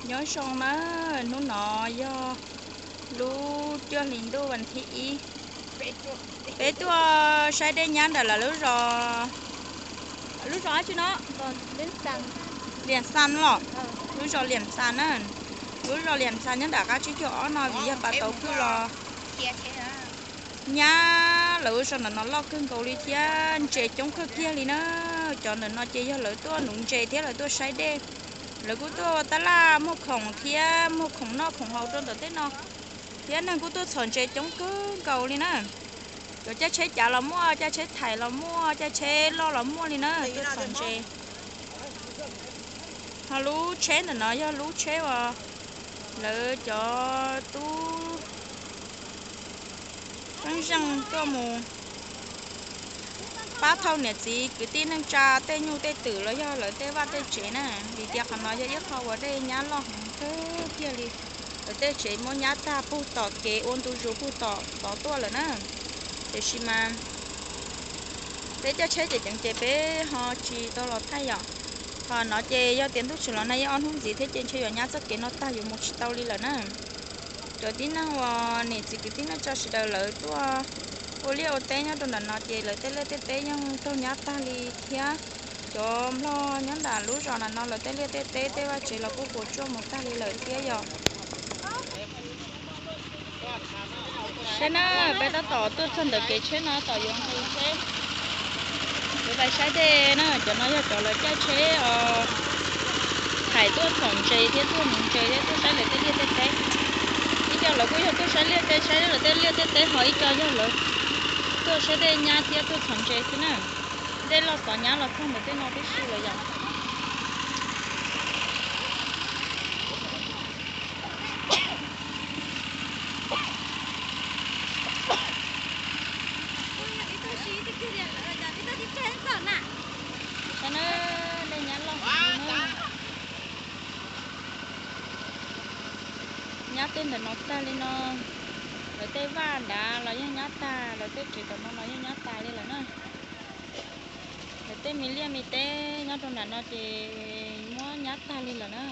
Nyob zoo na, hnub no yog lub cuaj hli ntuj vas thib ib, peb tuaj saib dej nyab ntawm lawv lub zos, lub zos dab tsi no? Liam Xas los? Lub zos Liam Xas na, lub zos Liam Xas nyob nram qab tsib caug ob no vim yog pas tau kwj los nyab lawv lub zos ntawm no loj kawg nkaus li thiab ntses coob kawg kiag li na. Cov ntawm no ces yog lawv tuaj nuv ntses thiab lawv tuaj saib dej. Lawv kuj tuaj ua tab laj muag khoom thiab muag khoom noj khoom haus rau ntawm tej no, thiab neeg kuj tuaj txhom ntses coob kawg nkaus li na. Cov caij tsheb cav los muaj, caij tsheb thais los muaj, caij tsheb loj los muaj li na, tuaj txhom ntses. Ho lub tsheb ntawm no yog lub tsheb uas lawv cov tub zeej zeej tuaj mus pab thauj niam txiv kwv tij neej tsa tej nyuj tej twm los yog lawv tej vaj tej tsev na, vim tias qhov no yog ib qho uas dej nyab loj heev kawg kiag li. Lawv tej tsev muab nyab tag puag tom kev ua ntu zus puag tom tod tuaj lawm na. Tiam sis mas peb caij tsheb ces ceev ces peb ho tsis tau los thaij yom. Qhov no ces yog tias ntuj tsis los nag ib ob hnub ntxiv thiab ces ntshe yuav nyab txoj kev no tag yuav mus tsis tau li lawm na. Cov tib neeg uas niam txiv kwv tij neej tsa sawv daws lawv tuaj ua liaj ua teb nyob rau ntawm no ces lawv tej liaj tej teb yeej raug nyab tag li thiab. Cov nplog nyob nram lub zos ntawm no lawv tej liaj tej teb tej vaj tsev los kuj puas tsuaj mus tag li lawm thiab yom. Saib na, peb tab tom tuaj txog ntawm kev tsheb no tab tom yuav nqis tsheb, yuav pais saib dej na. Cov no yog cov lawv caij tsheb os, thais tuaj txhom ntses thiab tuaj nuv ntses thiab tuaj saib lawv tej liaj tej teb. Ib co lawv kuj yog tuaj saib liaj tej, saib lawv tej liaj tej teb, ho ib co yog lawv tuaj saib dej nyab thiab tuaj txhom ntses xwb na. Dej loj xov nyab los txog ntawm tej no tib si lawm yom. Saib na, dej nyab loj heev li na. Nyab tej ntawm no tag li no, lawv tej vaj nrad los yeej nyab tag, lawv tej tsev tom no los yeej nyab tas li lawm na. Lawv tej me liaj me teb nyob rau nram no ces muab nyab tag li lawm na.